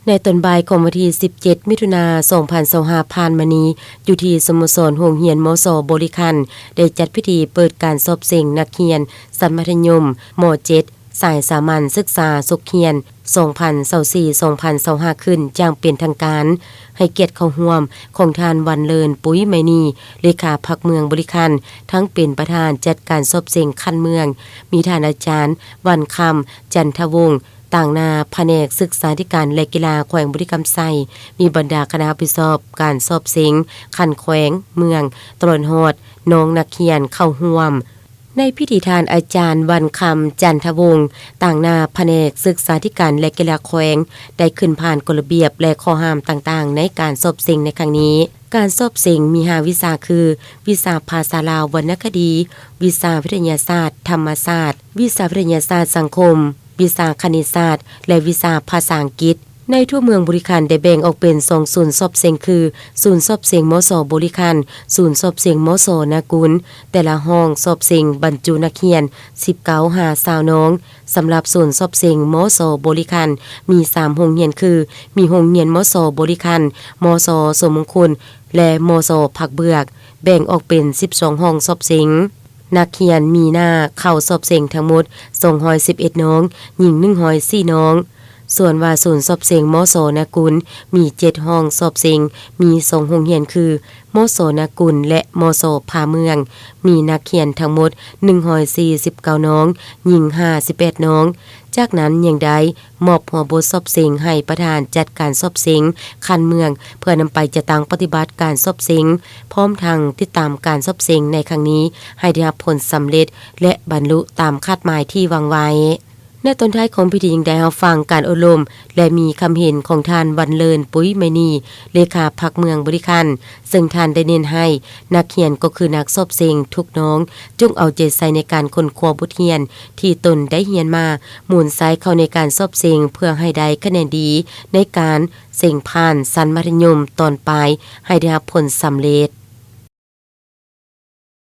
ໃນຕອນບ່າຍຂອງວັນທີສິບເຈັດ ມິຖຸນາ ສອງພັນຊາວຫ້າ ຜ່ານມານີ້, ຢູ່ທີ່ສະໂມສອນໂຮງຮຽນ ມສ ບໍລິຄັນ ໄດ້ຈັດພິທີເປີດການສອບເສັງນັກຮຽນຊັ້ນມັດທະຍົມ ມ ເຈັດ ສາຍສາມັນສຶກສາສົກຮຽນ ສອງພັນຊາວສີ່ ສອງພັນຊາວຫ້າ ຂຶ້ນຢ່າງເປັນທາງການ, ໃຫ້ກຽດເຂົ້າຮ່ວມຂອງທ່ານ ວັນເລີນ ປຸ້ຍໄມນີ ເລຂາພັກເມືອງບໍລິຄັນ ທັງເປັນປະທານຈັດການສອບເສັງຂັ້ນເມືອງ, ມີທ່ານອາຈານ ວັນຄຳ ຈັນທະວົງ ຕາງໜ້າພະແນກສຶກສາທິການ ແລະ ກິລາແຂວງບໍລິຄຳໄຊ, ມີບັນດາຄະນະຮັບຜິດຊອບການສອບເສັງຂັ້ນແຂວງ, ເມືອງ, ຕະຫຼອດຮອດນ້ອງນັກຮຽນເຂົ້າຮ່ວມ. ໃນພິທີ, ທ່ານອາຈານ ວັນຄຳ ຈັນທະວົງ ຕາງໜ້າພະແນກສຶກສາທິການ ແລະ ກິລາແຂວງ ໄດ້ຂຶ້ນຜ່ານກົດລະບຽບ ແລະ ຂໍ້ຫ້າມຕ່າງໆໃນການສອບເສັງໃນຄັ້ງນີ້. ການສອບເສັງມີຫ້າວິຊາຄື ວິຊາພາສາລາວວັນນະຄະດີ, ວິຊາວິທະຍາສາດທຳມະຊາດ, ວິຊາວິທະຍາສາດສັງຄົມ, ວິຊາຄະນິດສາດ ແລະ ວິຊາພາສາອັງກິດ. ໃນທົ່ວເມືອງບໍລິຄັນໄດ້ແບ່ງອອກເປັນສອງສູນສອບເສັງຄື ສູນສອບເສັງ ມສ ບໍລິຄັນ, ສູນສອບເສັງ ມສ ນາກຸນ. ແຕ່ລະຫ້ອງສອບເສັງບັນຈຸນັກຮຽນສິບເກົ້າຫາຊາວນ້ອງ. ສຳລັບສູນສອບເສັງ ມສ ບໍລິຄັນ ມີສາມໂຮງຮຽນຄື ມີໂຮງຮຽນ ມສ ບໍລິຄັນ, ມສ ສົມມຸງຄຸນ ແລະ ມສ ຜັກເບືອກ, ແບ່ງອອກເປັນສິບສອງຫ້ອງສອບເສັງ. ນັກຮຽນມີໜ້າເຂົ້າສອບເສັງທັງໝົດສອງຮ້ອຍສິບເອັດນ້ອງ, ຍິງໜຶ່ງຮ້ອຍສີ່ນ້ອງ. ສ່ວນວ່າສູນສອບເສັງ ມສ ນາກຸນ ມີເຈັດຫ້ອງສອບເສັງ, ມີສອງໂຮງຮຽນຄື ມສ ນາກຸນ ແລະ ມສ ຜາເມືອງ, ມີນັກຮຽນທັງໝົດໜຶ່ງຮ້ອຍສີ່ສິບເກົ້ານ້ອງ, ຍິງຫ້າສິບແປດນ້ອງ. ຈາກນັ້ນຍັງໄດ້ມອບຫົວບົດສອບເສັງໃຫ້ປະທານຈັດການສອບເສັງຂັ້ນເມືອງ ເພື່ອນຳໄປຈັດຕັ້ງປະຕິບັດການສອບເສັງ, ພ້ອມທັງຕິດຕາມການສອບເສັງໃນຄັ້ງນີ້ໃຫ້ໄດ້ຮັບຜົນສຳເລັດ ແລະ ບັນລຸຕາມຄາດໝາຍທີ່ວາງໄວ້. ໃນຕອນທ້າຍຂອງພິທີຍັງໄດ້ຮັບຟັງການອົບຮົມ ແລະ ມີຄຳເຫັນຂອງທ່ານ ວັນເລີນ ປຸ້ຍໄມນີ ເລຂາພັກເມືອງບໍລິຄັນ, ເຊິ່ງທ່ານໄດ້ເນັ້ນໃຫ້ນັກຮຽນກໍຄືນັກສອບເສັງທຸກນ້ອງ ຈົ່ງເອົາໃຈໃສ່ໃນການຄົ້ນຄວ້າບົດຮຽນທີ່ຕົນໄດ້ຮຽນມາ, ໝູນໃຊ້ເຂົ້າໃນການສອບເສັງເພື່ອໃຫ້ໄດ້ຄະແນນດີໃນການເສັງຜ່ານຊັ້ນມັດທະຍົມຕອນປາຍໃຫ້ໄດ້ຮັບຜົນສຳເລັດ.